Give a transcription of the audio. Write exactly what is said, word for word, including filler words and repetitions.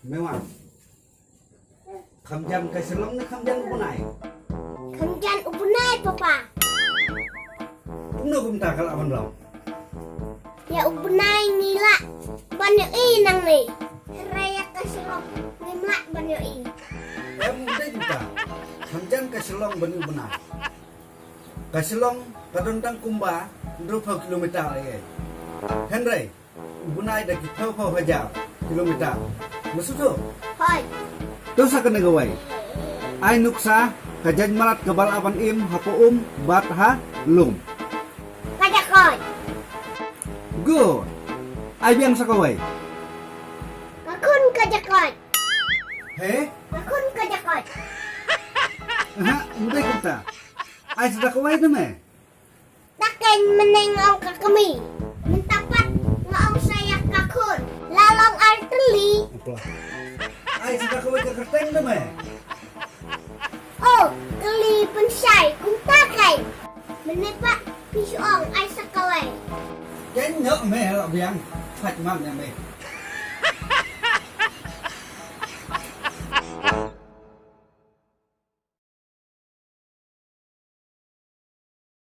Mewa. Kham jan ka Shillong ne kham jan u bnai? Kham jan u bnai, Papa. Kumno kumta ka lah ban long? Ïa u bnai ngi lah ban ïohi nangne. Hynrei ïa ka Shillong ngim lah ban ïohi. Em, dei kumta. Kham jan ka Shillong bad u bnai. Ka Shillong ka don tang kumba hynriewphew kilometer ïa. Hynrei u bnai da ki phew phew hajar kilometer. Masuto? Hooid. To sa kane kawei. Ai nuksa ka jait mrad kaba lah ban im hapoh um bad ha lum. Ka jakait. Good. Ai biang sa kawei. Ka khun ka jakait. He? Ka khun ka jakait. Aha, ym dei kumta. Ai sa da kawei te me. Takeng mynne nga ong ka kmie. Mynta pat nga ong sa ïa ka khun. La long ar tylli. Ai sa da kawei ka kyrteng te me. Oh, kylli pynshai kumta keiñ. Mynne pat phi shu ong ai sa kawei. Keiñ noh me la biang. Phat man ïa me.